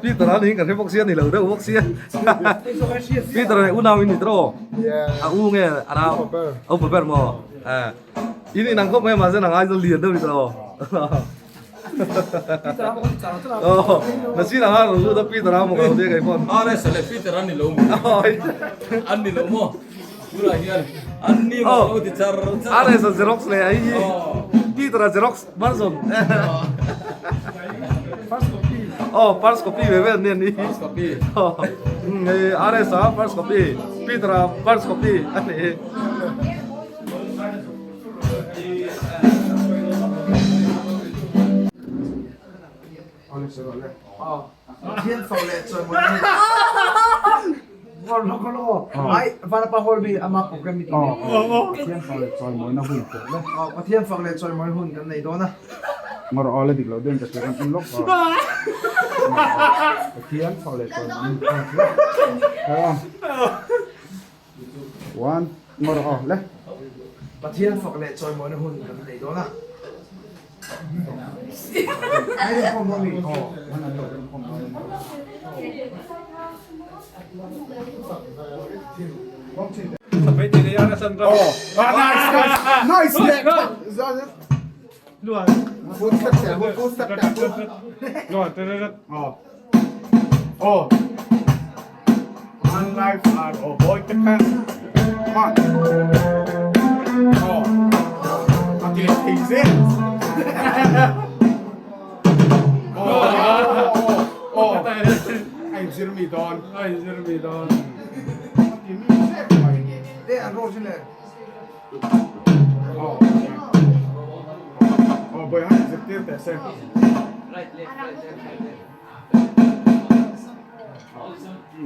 Peter a niin ka hre bawk sia ni lo deuh bawk sia Peter leh unau in ni tawh a u nge a nau a upa ber maw in inang khawp mai mahse nang ai chuan lian deuh ni tawh aw nasir anga rawn lut a Peter a maw ka lo tia kei pawn Peter a ni lo maw an ni lo maw tunah hian an ni maw ka lo ti char char a resa xerox leh a hi Peter a xerox version Oh, first copy ve vel nen ni. First copy. Oh, hei RS a first copy, Peter a first copy a ni. Pathian fak leh chawimawi hun kan nei dawn a. Ngawr aw la dik loh deuhin ka hria kan en lawk a. Pathian fak leh chawimawi hun kan nei a. One ngawr aw le. Pathian fak leh chawimawina hun kan nei dawn a. Nice nice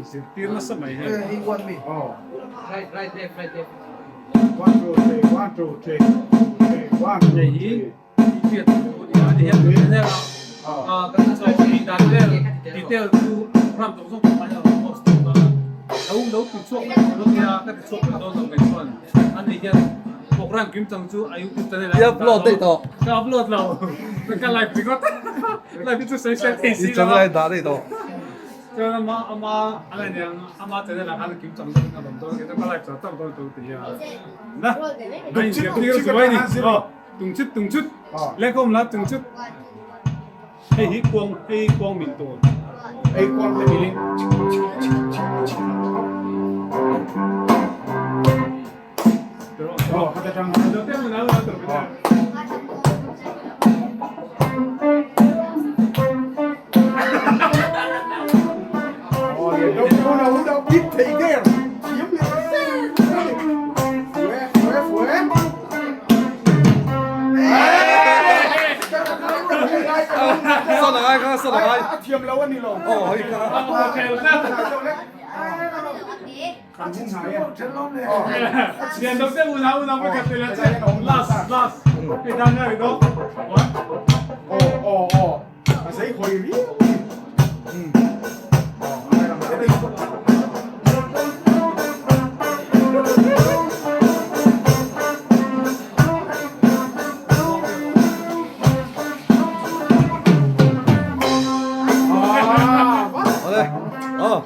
Zirtir nasa mai hei. Hei hi hriat tur a ni a, tihian kan channel ah kan chaw ei dan vel detail chu ram zawng zawng pawh hian a rawn post tawh dawn a, lo lo ti chhuak mai tur a nia ka ti chhuak mai dawn lo mai chuan ani hian program kim chang chu a youtube channel ah I upload daih tawh. Ka upload lo ka live ringawt live hi chu sawi sawi thei si I channel ah i dah daih tawh. Chuan ama ama a la niang ama channel ah khan kim chang zawk in a rawn dawn kei chuan ka live char char dawn tur ti a na a inzirtir chu mai ni aw tung chut tung chut lehkawm la tung chut hei hi kuang hei hi kuang min tur hei kuang te milin aw khata tang Ole. Oh.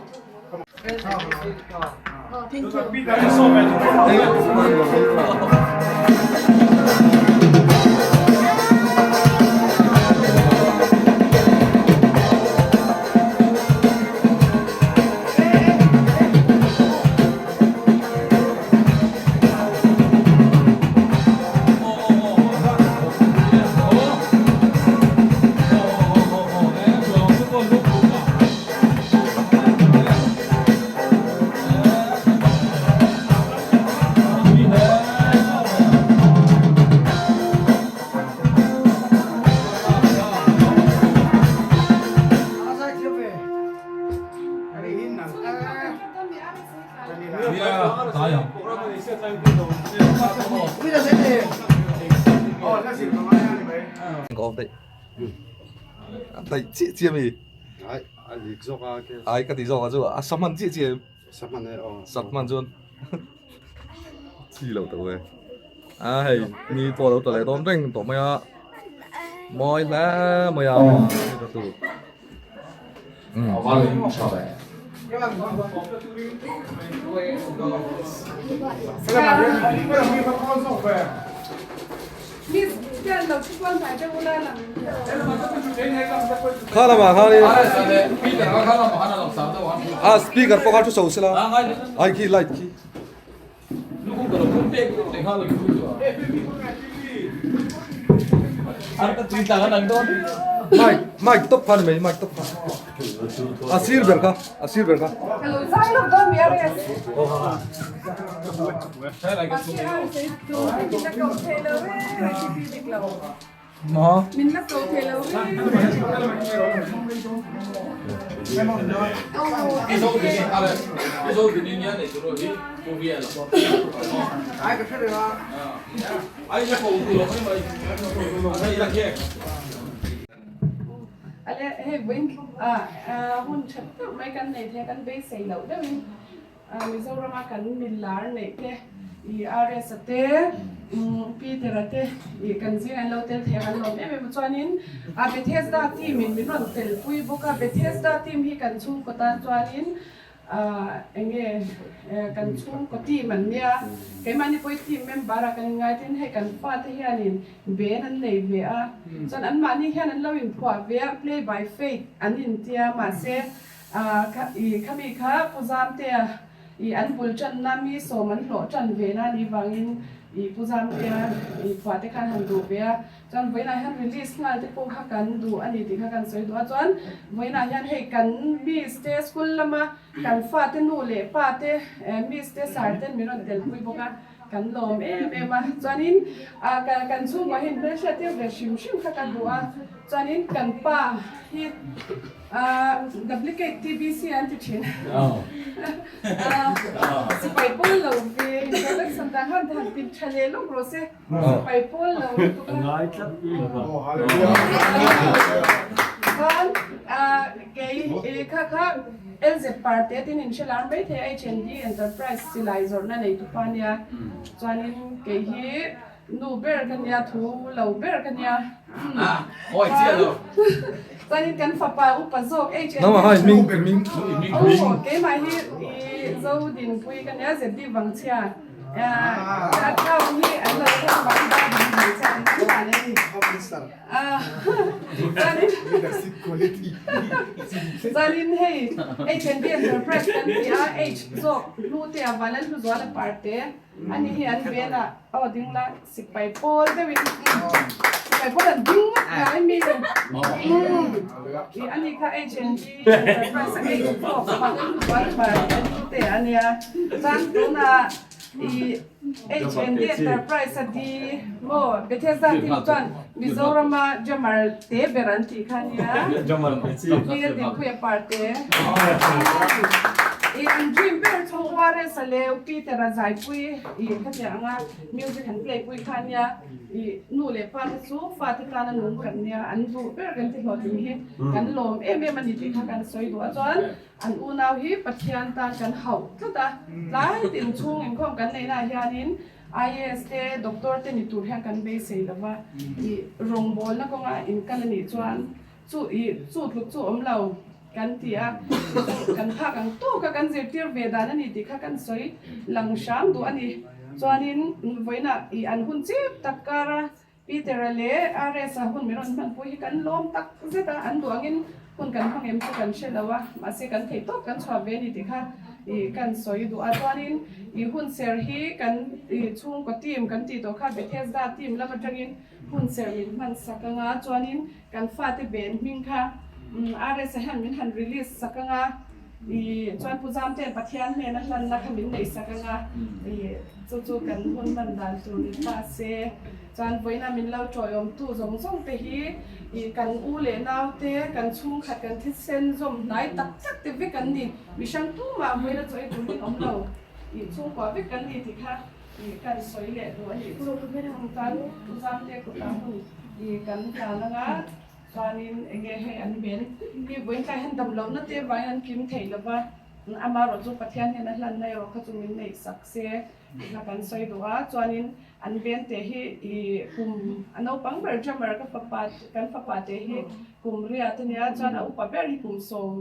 Dai chiah chiah mi. Ai a lik zawk a ke. Ai ka ti zawk a chu a sa hman chiah chiah em. Sa hman e aw. Sat hman chuan chi lo tawh e. A hei ni pawh lo tla leh dawn reng tawh mai a. Mawi hle mai a ka tu. Kha lamah khanin a speaker pawh kha thu chho sela ai khi light khi. Mic mic top kha ni mai mic top kha a sir ber kha a sir ber kha. Maw? Mizorama kan millar neih te i RS-a te Peter-a te i kan zing an lo tel thei a kan lawm em em a chuanin a Bethesda team in min rawn tel pui bawk a Bethesda team hi kan chhungkaw tan chuanin eng nge kan chhungkaw team an nia keimahni pawh hi team member ah kan inngai tin hei kan fate hianin ben an nei ve a chuan anmahni hian an lo inphuah ve a play by faith an intia mahse I khami kha Pu Zamtea i an bul tanna mi sawm an hlawh tan ve na ni vangin i Pu Zamtea i phuah te khan han duh ve a, chuan vawiinah hian release nghal te pawh kha kan duh a ni tih kha kan sawi duh a, chuan vawiinah hian hei kan miss te school lama kan fate nu leh pa te miss te sir ten min rawn telpui bawk a. Kan lawm em em a, chuanin kan chhungkua hi hmelhriat tir ve hrim hrim kha ka duh a, chuanin kan pa hi duplicate TBC an ti thin sipai pawl lo ve introduction dan han han ti tha leh lawk rawh se, sipai pawl lo lutuk a. Chuan kei kha kha LZ Parte tin in hre lar mai thei a, HND Enterprise silai zawrhna nei tupa nia, chuanin kei hi nu ber ka nia, thu lo ber ka nia, chuanin kan fapa upa zawk HND Aw keimah hi Zodinpui ka nia, ZD Vangchhia. Chuanin hei H&B Enterprise kan ti a, H zawk hnu te a van an hlu zual a parte a ni hi an ven a, aw ding la sipai pawl deuhin sipai pawl an ding ngawt ngai mi a ni kha H&B Enterprise a H zawk van an hlu zual a parte hnu te a nia chuan tunah I HND Enterprise a di maw? Bethesda team chuan Mizorama Jamar te ber an tih kha nia. Jamar te chi. Lil Dinpuia parte. I an dream ber chu URS-a leh Peter-a zaipui ih khatiang anga music han play pui kha ania ih nu leh pa te chu fate tana nung kan nia an duh ber kan ti hlawhtling hi kan lawm em em a ni tih kha kan sawi duh a chuan an unau hi Pathian tan kan hauh tlat a tlai tin chhung inkhawm kan neih naah hianin IAS te doctor te ni tur hian kan beisei lova ih rawngbawlna kawnga inkal a nih chuan Chu i chu tluk chu awm lo kan ti a, chu chu kan phak ang tawk a kan zirtir ve dan a ni tih kha kan sawi lang hram duh a ni. Chuanin vawiinah i an hun chip tak kara Peter-a leh RS-a hun min rawn hmanpui hi kan lawm tak zet a, an duh angin hun kan hmang em chu kan hre lo a, mahse kan theih tawk kan chhuah ve a ni tih kha i kan sawi duh a. Chuanin i hun ser hi kan i chhungkaw team kan tih tawh kha Bethesda team lam atangin Hun serh min hman sak anga chuanin kan fate ben hming kha RS a hian min han release sak anga ih chuan Pu Zamte'n Pathian hnena hlanna kha min neih sak anga ih chu chu kan hun hman dan tur ni ta se chuan vawiina min lo tawiawmtu zawng zawng te hi ih kan u leh nau te kan chhungkhat kan thisen zawm hnai tak tak te vek an ni mihrang tumah vawiina chaw ei turin awm lo ih chhungkua vek kan ni tih kha Ih kan sawi leh duh a nih chu chuan Uzamte kutah hun ih kan tlan anga chuanin eng nge hei an ben hi vawiin tlai hian dam lohna te vangin an kim thei lova amaherawh chu Pathian hian a hlanna erawh kha chu min neih sak se tih kha kan sawi duh a chuanin an ven te hi ih kum a naupang ber drummer ka fapa kan fapa te hi kum riat ania chuan a upa ber hi kum sawm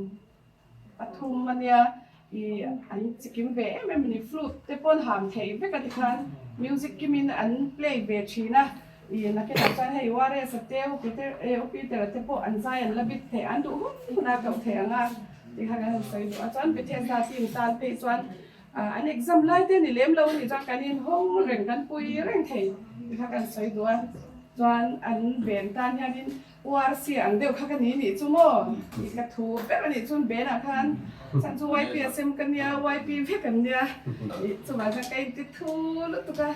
Pathum a nia ih an chikim ve em em a ni flute te pawn ham thei vek a tikhan music kimin an play ve thin a ih nakinah chuan hei URS a te U Peter eh U Peter a te pawh an zai an la bit thei an duh hun hun a koh thei ang a tikhan an han sawi duh a chuan Bethesda team tan phei chuan ah an exam lai te ni lem lo a nih chuan kan inhawng reng kan pui reng thei tikhan kan sawi duh a chuan an ven tan hianin URC ang deuh kha ka ni nih chu maw? Tih ka thu ber a nih chuan Benah khan chhan chu YPSM ka nia, YP vek an nia tih chuvang chuan ka inti thu lutuk a.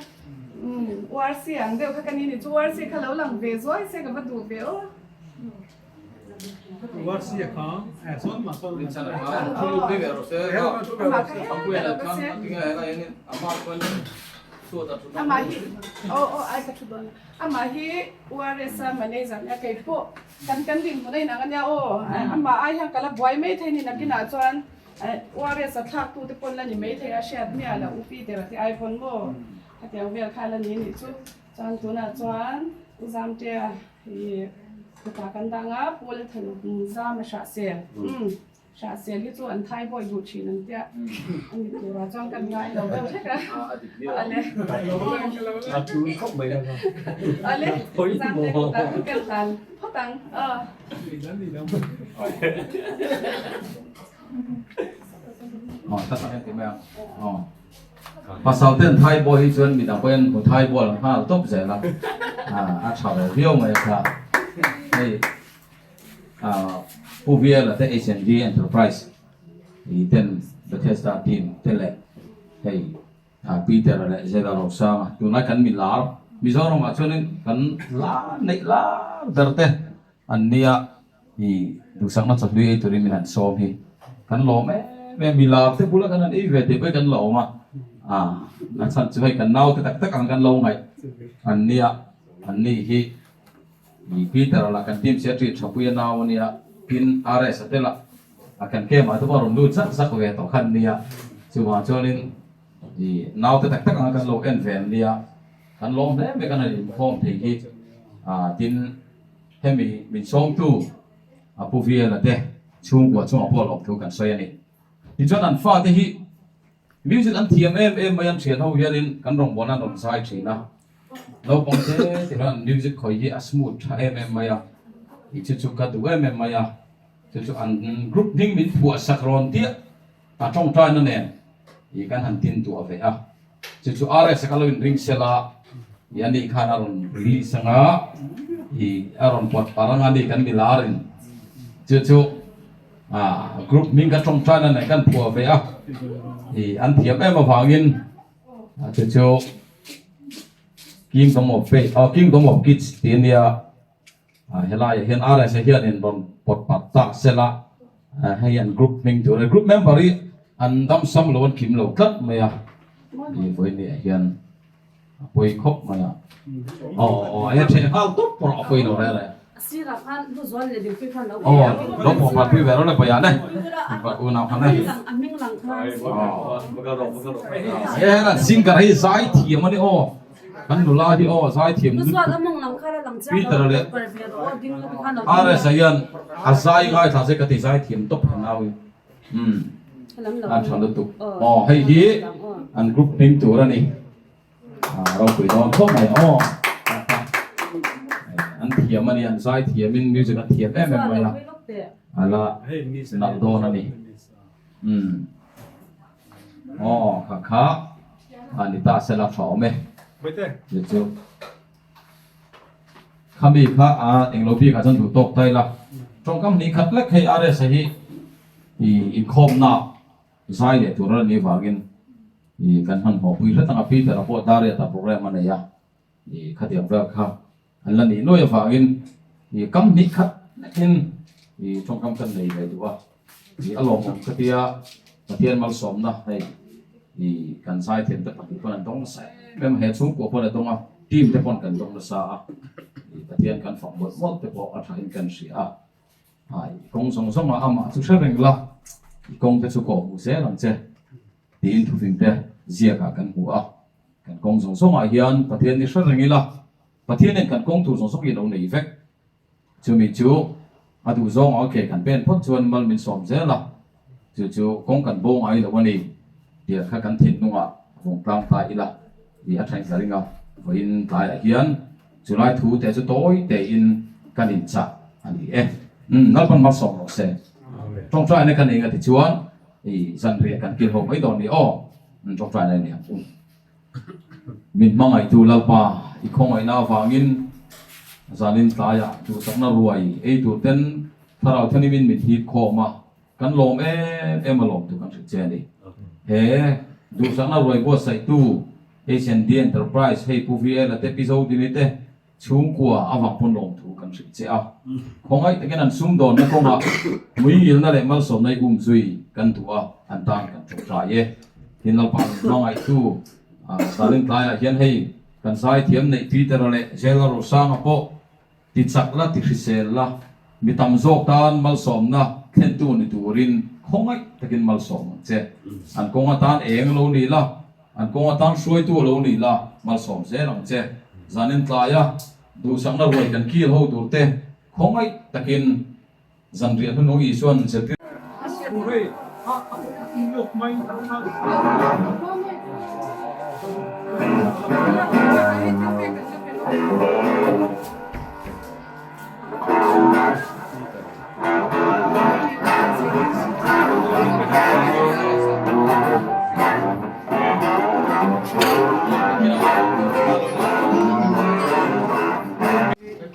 Umm URC ang deuh kha ka ni nih chu URC kha lo lang ve zuai se ka va duh ve aw. URC a kha eh sawn mah sawn Amah kha helai lo ka se. Amah hi aw aw ai ka thu dawn a. Amah hi URS-a manager nia kei pawh kan kan dinhmun a inang ania aw, amah ai hian ka la buai mai thei ni nakinah chuan URS-a thlaktu te pawn la ni mai thei a hriat miah loh U Peter-a te ai pawn maw khatiang vel kha la ni anih chu chuan tunah chuan U Zamtea hi kutah kan dang a Pu Lalthan Zama Hrahsel umm. Hrahsel hi chu an thai bawi duh thin an tia a ni turah chuan kan ngai lo deuh hlek a. Ale. A tul khawp mai a. Ale. Zan te kutah ka kel tan phawt ang. Aw. Aw ta tak hian ti mai ang. Aw. Pasal ten thai bawi hi chuan midang pawhin hmu thai bawl nghal tawp zel a. A tha ve viau mai a kha. Hei Pu Viala te HND Enterprise i ten Bethesda team te leh hei Peter-a leh Zela Rosanga tunlai kan mi lar Mizoram ah chuanin kan la neih lar ber te an nia i duhsakna chawhlui ei turin min han sawm hi kan lawm em em mi lar te bula kan han ei ve tih pawh hi kan la awm a a chhan chu hei kan naute tak tak ang kan lo ngaih an nia an ni hi. Ni Peter lah kan team sia ṭih ṭhapui a nau a nia, tin RS a tel a, a kan camp ah te pawh a rawn lut zak zak ve tawh kha an nia, chuvang chuanin i naute tak tak anga kan lo en ve an nia, kan lawm hle mai kan han inkhawm thei hi, ah tin hemi min sawmtu a Pu Viela te chhungkua chungah pawh lawm thu kan sawi a ni. Tichuan an fate hi Music an thiam em em mai an thian ho hianin kan rawngbawlna an rawn zai thin a, naupang te te hian an music khawi hi a smooth tha em em mai a, tih chu chu ka duh em em mai a, chu chu an group hming min phuah sak rawn diah a tawngtaina nen ih kan han tin tuah ve a, chu chu RS a ka lo in ring sel a, ih ani khan a rawn release anga ih a rawn pawt par anga ani kan milar in chu chu. Group hming ka tawngtaina nen kan phuah ve a, ih an thiam em avangin chu chu Kingdom of Faith aw Kingdom of Kids tih a nia, helaiah hian RSA hianin rawn pawt pat ta sela hei an group hming tur a ni. Group member hi An dam sam lo an kim lo tlat mai a, i vawiin ah hian a pawi khawp mai a. Aw aw e ṭheh nghal tawp pawh a pawi lo rel e. Aw lo pawh pah pui ve rawh le pawiah ne unau khan e. He hian singer hi zai thiam a ni aw. Kan nula hi aw zaithiam lutuk Peter leh RS ah hian a zai ngaithla se ka ti zaithiam tawp han nau hi umm a tha lutuk aw hei hi an group hming tur a ni a ropui dawn khawp mai aw an thiam a ni an zaithiam in music an thiam em em mai a ala nalh dawn a ni umm. Aw kha kha a ni ta sela tha awm e chu chu khami kha a englo bik ah chuan duh tawk ta ila tawngkam hnih khat lek hei RS a hi ih inkhawmna zai leh tur a nih vangin ih kan hmanhmawh pui hret ang a Peter a pawh Dariat ah program a nei a ih khatiang vel kha an la nih nuai avangin ih kam hnih khat lekin ih tawngkam kan nei ve duh a ih a lawmawm ka tia Pathian malsawmna hei ih kan zaithiam te pahnih pawn an dawng nasa em em a he chhungkua pawn a dawng a team te pawn kan dawng nasa a ih Pathian kan fak mawlh mawlh te pawh a thain kan hria a ah ih kawng zawng zawng ah amah chu hre reng la ih kawng te chu kawh hmuh zel ang che tiin thufing te ziak ah kan hmu a kan kawng zawng zawng ah hian Pathian ni hre reng ila Pathianin kan kawng tur zawng zawng hi a lo nei vek. Chumi chu a duh zawng ah ke kan pen phawt chuan mal min sawm zel a, chu chu kawng kan bo ngai lo a ni tih kha kan thinlungah vawng tlang ta ila tih a thain ka ring a. Vawiin tlaiah hian chulai thu te chu tawi tein kan inchah a ni e. Umm Lalpan malsawm rawh se. Tawngtaina ka nei nga tichuan i zanriah kan kil ho mai dawn ni aw. Tawngtaina a ni ang u. Min hmangaihtu Lalpa, i khawngaihna avangin zanin tlaiah duhsakna ruai ei tur ten Thlarau Thianghlimin min hip khawm a, kan lawm em em a lawm tu kan hrilh che a ni. He duhsakna ruai buatsaihtu HND Enterprise hei Pu VL a te Pi Zodini te chhungkua avang pawn lawm thu kan hrilh che a. Khawngaih takin an sumdawnna kawngah muingilna leh malsawmna i umzui kan duh a, an tan kan tawngtai e. Tin Lalpa min hmangaihtu Stalin tlaiah hian hei kan zaithiam neih Peter-a leh Zela Rosanga pawh ti chak la ti hrisel la, mi tam zawk tan malsawmna thlentu ni turin khawngaih takin malsawm ang che. An kawng atan eng lo ni la, an kawng atan hruaitu lo ni la, malsawm zel ang che. Zanin tlaia duhsakna ruai kan kil ho turte khawngaih takin Zanriah hnunung Isuan zirtir.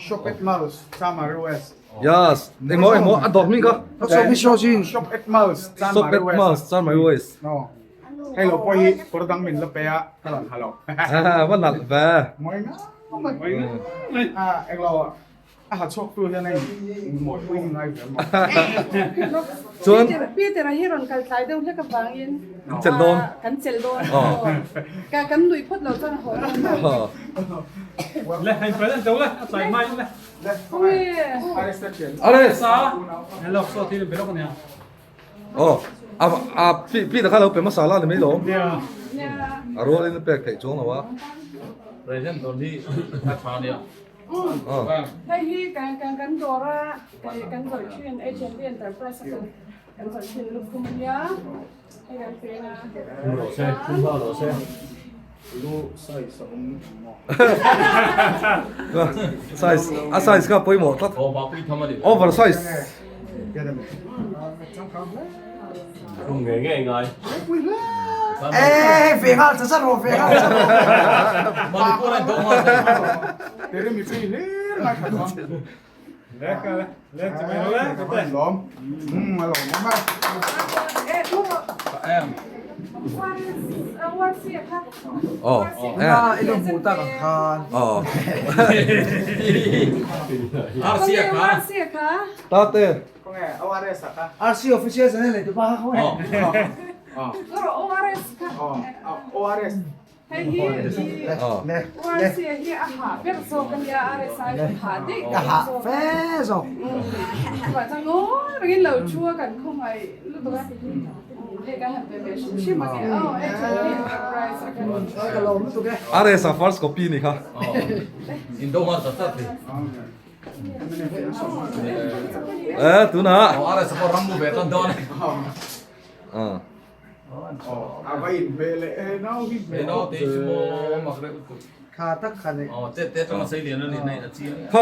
Shop at Malls, Samar West. Yes, engmaw engmaw a dawt mi ka. Shop at Malls, Shop at Malls, Chanmari West. No. Hei lo pawh hi kawr dang min la pe a, ka rawn ha lo. Va nalh ve. Mawi nga mai. Ah, englo a ha chhuak tu hian a in mawi pui hi ngai ve maw. Chuan Peter a hi rawn kal tlai deuh hlek avangin kan chelh dawn. Kan chelh dawn. Ka kan nuih phawt lo chuan a haw dawn. Le, hei present deuh le, a tlai hma in le. Ares Oh a a pi pi ta kha lo pe masala ni mai lo a rual in pek theih chuang lo a present don hi a tha nia hei hi kan kan kan dawra kan zawrh thin H&D Enterprise a kan zawrh thin lukhum ania hei kan peng a Khum rawh se khum nghal rawh se Lu size a awm maw? Size a size kha pawimawh tlat. Aw bapui tham a ni. Over size. Khum ngei ngei ngai. Eh ve nghal cha cha rawh ve nghal cha rawh. Manipur an dawng nghal thei. Tere mi pui hlir ngai khat awm. Le ka le le chu mai le Ka van lawm. A lawm awm a. Eh thu Em. Oh. Na i lo hmuh tak ang khan. Oh. RC a kha. RC a kha. Tate. Khawnge ORS a kha. RC official channel nei tu pa kha khawnge. ORS kha. ORS. Hei hi ORS hi a ha ber zawk a nia RS ai chu ha daih Ka ha fe zawk. Chuvah chuan ngawi rengin lo thu a kan khawngaih lutuk a. Hei kan han pe ve hrim hrim a nia. Aw HND Enterprise a kan. Ka lawm lutuk e. RS a first copy ni kha. Indo nghal zat zat thei. Eh tunah. RS pawh ram mu ve tan dawn e. A va inhmeh leh e nau hi hmeh Nau te chu maw mak reuh lutuk. Kha tak kha ni. Aw chet te atanga sei lian a ni nei a chiang. Kha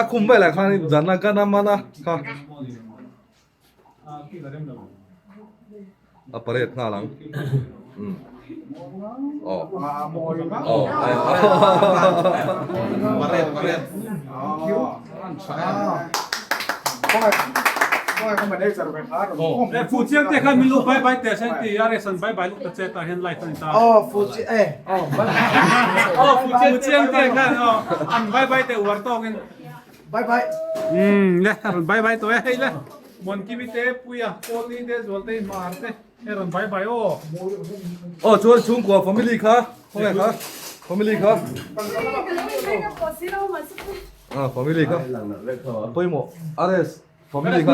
a khum velah khan zan a kan a man a kha. A parade nghal ang. Aw. Aw. Parade parade. Fu chiang te khan min lo bye bye teh sen ti a resan bye bye luk ta che tah hian live a ni ta. Aw fu chi eh aw bye bye. Aw fu chiang te khan aw an bye bye teh uar tawk in. Bye bye. Umm le a rawn bye bye tawh e hei le Muankimi te Puia Pawli te Zualtei Hmar te hei rawn bye bye aw. Aw chuan chhungkua family kha khawnge kha family kha. Ah family kha pawimawh RS family kha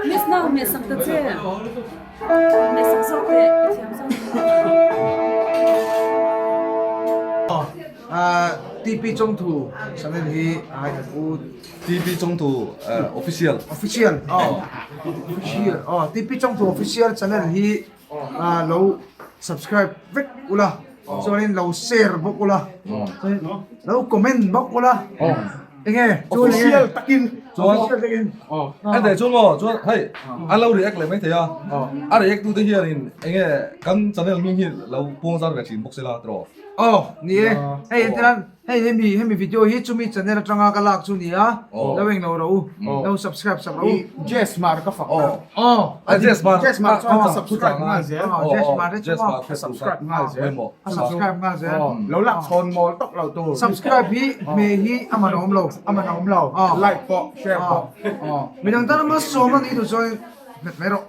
Miss nau me sak ta che me sak zawk teh i thiam zawk. TP Chawngthu channel hi a hai kan u. TP Chawngthu official. Official aw official aw TP Chawngthu official channel hi lo subscribe vek ula chuanin lo share bawk ula chuanin lo comment bawk ula enge official takin official takin Ente chuan maw chuan hei an lo react leh maithei a a react tute hianin enge kan channel hming hi lo puang zar ve thin bawk sela tiraw. Aw ni e hei entirang hei hemi hemi video hi chumi channel atanga ka lak chu ni a lo eng lo rawh u lo subscribe sak rawh u. Jess Hmar ka fak ta. Aw A Jess Hmar Jess Hmar chuan ka subscribe nghal zel. Aw Jess Hmar te chu maw ka subscribe nghal zel. A subscribe nghal zel. Lo lak chhawn mawl tawk lo tur. Subscribe hi hmeh hi a man awm lo. A man awm lo. Like pawh share pawh. Midang tan a sawm a nih duh chuan Hmet mai rawh.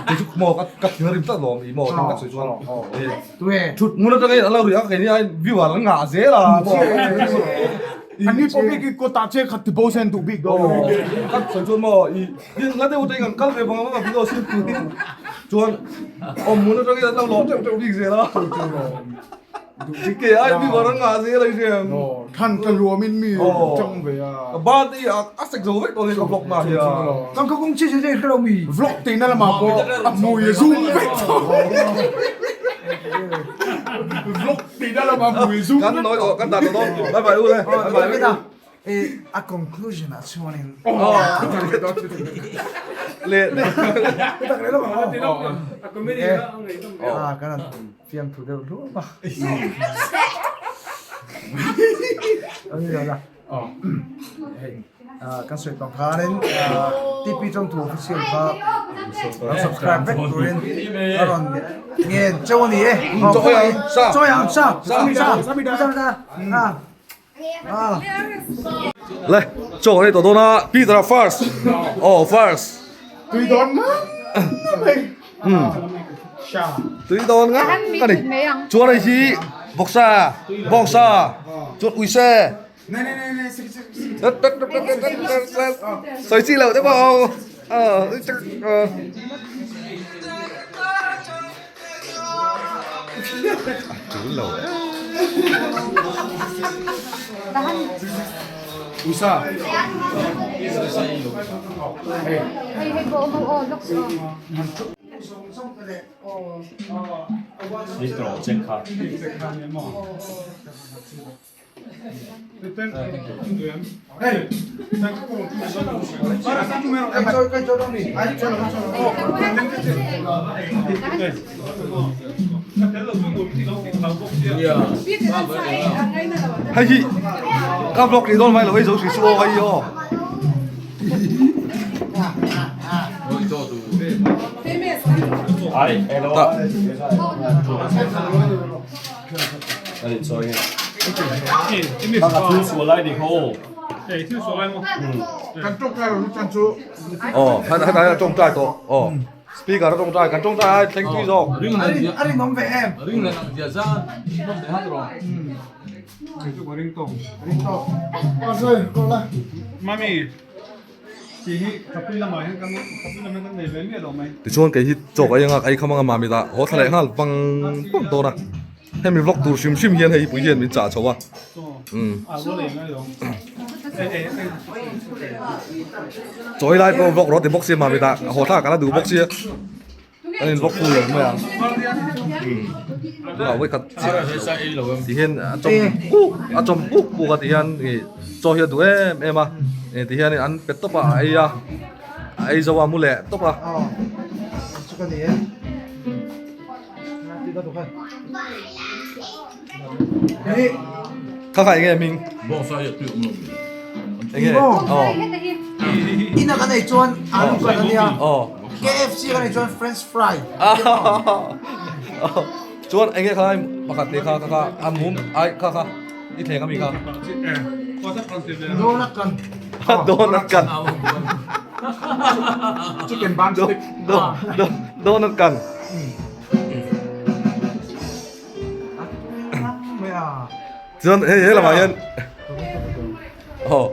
Kei chu maw ka thing a rim tlat lawm i maw thing tak sawi chuan. Tuhe. Thut ngun atanga in an lo ri a kei ni ai view an ngah zel a maw. An ni pawh bik i kawtah che khat ti bo sen duh bik dawn. Ka sawi chuan maw i tin la deuh atangin kan kal ve vang vang a video siam turin chuan awm hmun atangin an lo lawm teuh teuh bik zel a. Ke ai mi var an ngah zel a i hriam. Than ka luam in mi chang ve a. Ka ban te hi a sek zo vek tawh in ka vlog na hi a. Chuan ka kawng chiah chiah hi hrelo mi. Vlog te na lamah pawh a hmui a zum vek tawh. Vlog te na lamah a hmui a zum vek tawh. Kan nawi tawh kan dah tawh dawn. Bye bye u le. Bye bye. A conclusion ah chuanin. Le. Tak leh lawk ang aw. A kan han fiamthu deuh hluam a. Kan sawi tawng khanin TP Chawngthu official kha lo subscribe vek turin a rawn ngen chauh a ni e. Chawi ang sa sa sa sa. Le chaw kan ei tawh dawn a Peter a first aw first tui dawn nga mai tui dawn nga ka ni chuan hei hi bawksa bawngsa chuan uise sawi chi loh te pawh a tul lo Uisa Hei hei bo bo aw lok so. Hei hi ka vlog nih dawn mai lo hei zo hri chu aw hei aw. Aw heta hian tawngtai tawh aw speaker a tawngtai kan tawngtai ai thleng tui zawk. A rinawm ve em? Tichuan kei hi chawk ei anga ei kham anga mami dah haw thla leh nghal vang vang dawn a hemi vlog tur hrim hrim hian hei pui hian min chah chho a umm chaw ei lai pawh vlog rawh ti bawk sia mami dah haw thlak a la duh bawk sia. Kan in vawk pul lo mai ang. Tunah vawi khat chiah ti hian a chawm puk a chawm puk puk a ti hian ih chaw hi a duh em em a ih ti hian an pe tawp a a ei a a ei zo a mu leh tawp a. Kha kha enge hming? Enge? Aw. Ina kan ei chuan alu kan ania. Aw. KFC kan ei chuan french fry. Chuan enge kha pakhat leh kha kha kha a mum ai kha kha i thleng ami kha. Donut kan. Donut kan. Chicken bun stick. Donut kan. Chuan hei he lamah hian aw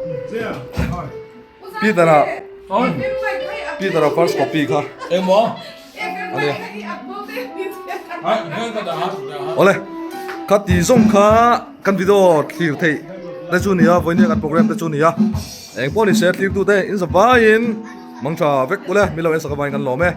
Peter a Peter a first copy kha Engmaw? Ania Awle kha ti zawng kha kan video thlir theih te chu nia vawinia kan program te chu nia eng pawh ni se thlir tu te in zavaiin mangtha vek ule milo en sak avangin kan lawm e.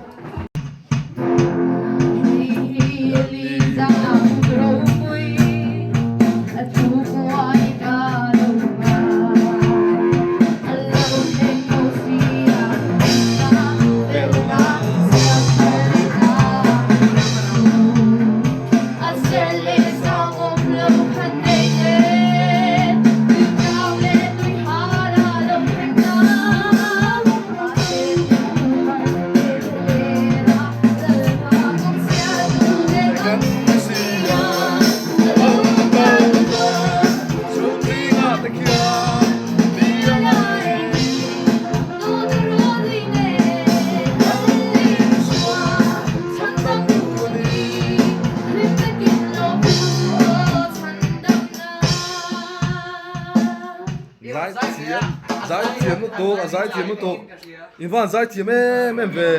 Zaithiam lutuk a zaithiam lutuk in van zaithiam em em ve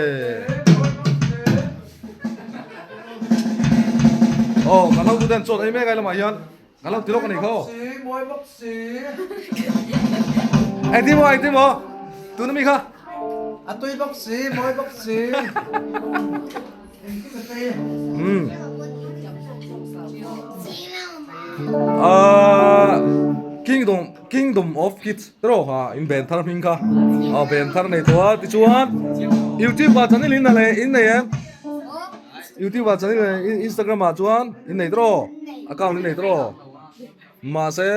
aw kan lo tu ten chawt ei mek ai lamah hian kan lo ti lawk a nih kha aw engtin maw engtin maw tuna mi kha a tui bawk si mawi bawk si engtin a tui um ah kingdom Kingdom of Kids tawh ha in ben thar hming kha aw ben thar nei tawh a tichuan youtube ah channel in a leh in nei em youtube ah channel instagram ah chuan in nei tawh account in nei tawh mahse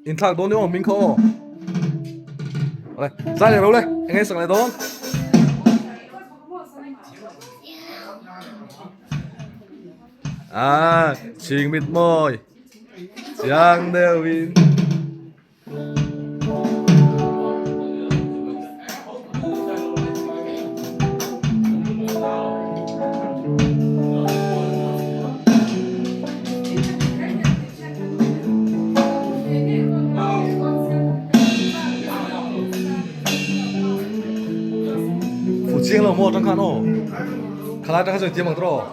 in thlak dawn ni aw hming kha aw awle zai leh ro le eng nge sak leh dawn. Ah chhing mit mawi. Chiang deuhin. Fu chiang lo maw atang khan aw. Khalai atang khan chuan tiam ang tawh.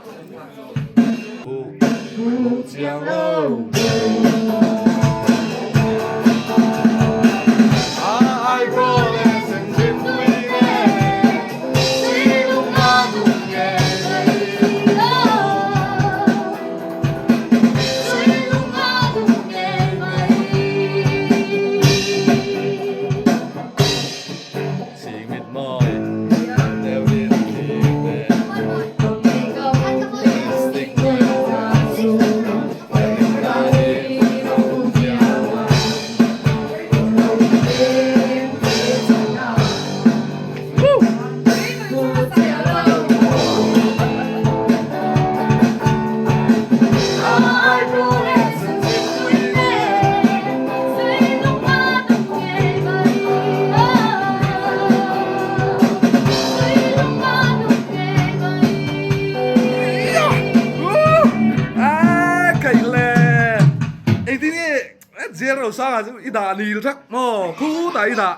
Jail Rosanga chu i dah nil thak maw khutah i dah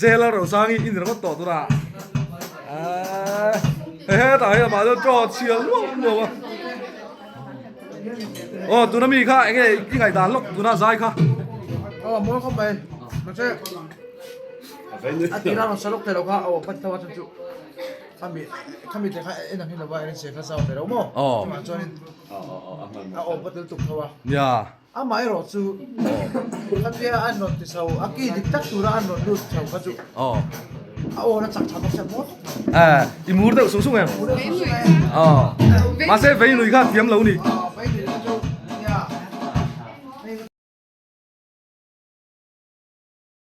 Jail Rosangi i ni ringawt tawh tunah hei hetah hian amah chuan chaw chhiar luau luau a aw tuna mi kha enge i ngaihdan lawk tuna zai kha aw mawi khawp mai mahse a tira rawn sa lawk thei lo kha aw pan tho a chuan chu khami khami te kha en ang hi lova en se kha zau thei lo maw chuvang chuanin a aw pawh tel tuk tho a nia amaherawh chu khatia an rawn ti chho a ki dik tak tura an rawn lut chho kha chu aw a aw la chak tha bawk sia maw eh i mur deuh sung sung em aw mahse vei nui kha thiam lo ni.